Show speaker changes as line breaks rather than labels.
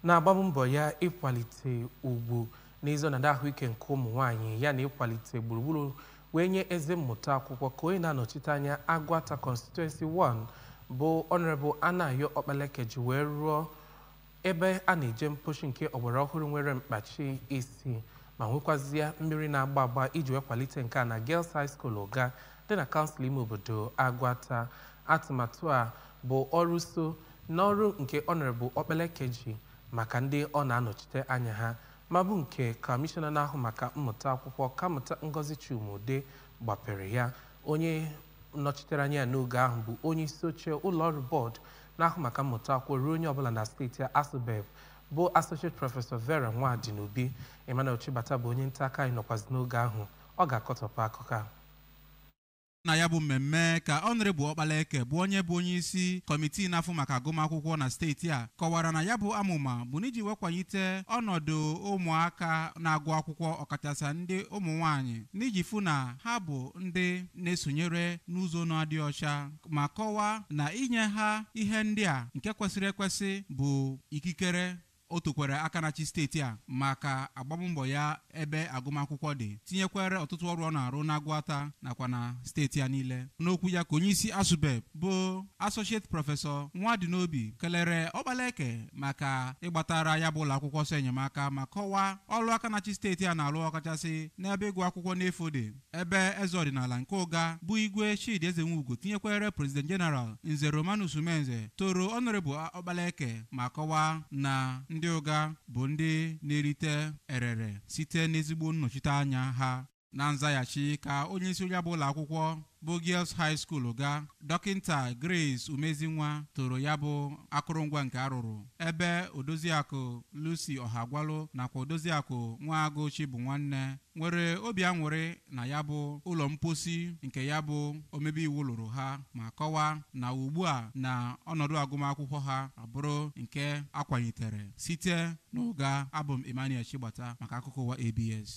Na-agba mbọ ya ịkwalite ugwu n'ezi ọnọdụ ahụike nke ụmụ nwaanyị ya na ịkwalite gburugburu wee nye eze mmụta akwụkwọ, ka onye na-anọchite anya Agụata Constituency 1 bụ Honorable Anayo Okpaleke ji wee rụọ ebe a na-eje mposhi nke ọgbara ọhụrụ nwere mkpachi isi ma nwekwazie mmiri na-agba agba iji wee kwalite nke a na Girls High School Ụga dị na kansụl ime obodo Agụata. Atụmatụ a bụ ọrụ so n'ọrụ nke Honorable Okpaleke ji maka ndị ọ na-anọchite anya ha, ma bụ nke kọmishọna na-ahụ maka mmụta akwụkwọ, Ọkammụta Ngozi Chuma-Udeh, gbapere ya. Onye nọchitere anya ya n'oge ahụ bụ onye isi oche ụlọọrụ bọọdụ na-ahụ maka mmụta akwụkwọ ruo onye ọbụla na steeti ASUBEB, bụ Associate Professor Vera Nwadinobi. Emmanuel Chibata bụ onye nta aka anyị nọkwazi n'oge ahụ, ọ ga-akọtọpụ akụkọ a.
Na ya bụ mmemme ka Honorable Okpaleke, bụ onye bụ onye isi kọmitii na-afụ maka agụmakwụkwọ na steeti a, kọwara na ya bụ amụma bụ n'iji wekwalite ọnọdụ ụmụaka na-agụ akwụkwọ, ọkachasị ndị ụmụ nwaanyị, n'iji fụ na ha bụ ndị na-esonyere n'ụzọ na-adị ọcha, ma kọwaa na inye ha ihe ndị a nke kwesịrị ekwesị bụ ikikere. O tokwere aka na-achị steeti a maka agbammbọ ya ebe agụmakwụkwọ dị, tinyekwere ọtụtụ ọrụ ọ na-arụ n'Agụata nakwa na steeti a niile. N'okwu ya ka onyeisi ASUBEB, bụ Associate Professor Nwadinobi, kelere Okpaleke maka ịgbatara ya bụ ụlọ akwụkwọ ọsọ enyemaka, ma kọwaa ọrụ aka na-achị steeti a na-arụ, ọkachasị n'ebe ịgụ akwụkwọ n'efu dị. Ebe eze ọdịnala nke Ụga, bụ Igwe Chidi Ezenwugo, tinyekwere President General Nze Romanus Umenze, toro Honorable Okpaleke ma kọwaa na ndị Ụga bụ ndị na-erite erere site n'ezigbo nnọchite anya ha. Na nzaghachi ka onye isi ya bụ ụlọ akwụkwọ, bụ Girls High School Ụga, Dọkịnta Grace Umezinwa, toro ya bụ akụrụngwa nke arụrụ, ebe Odoziakụ Lucy Ọhagwalụ nakwa Odoziakụ Nwaagụchi bụ nwanne nwere obi aṅụrị na ya bụ ụlọ mposi nke ya bụ omebe iwu lụrụ ha, ma kọwaa na ugbu a na ọnọdụ agụmakwụkwọ ha abụrụ nke akwalitere site n'Ụga. Abụ m Emmanuel Chigbata maka akụkọ ụwa ABS.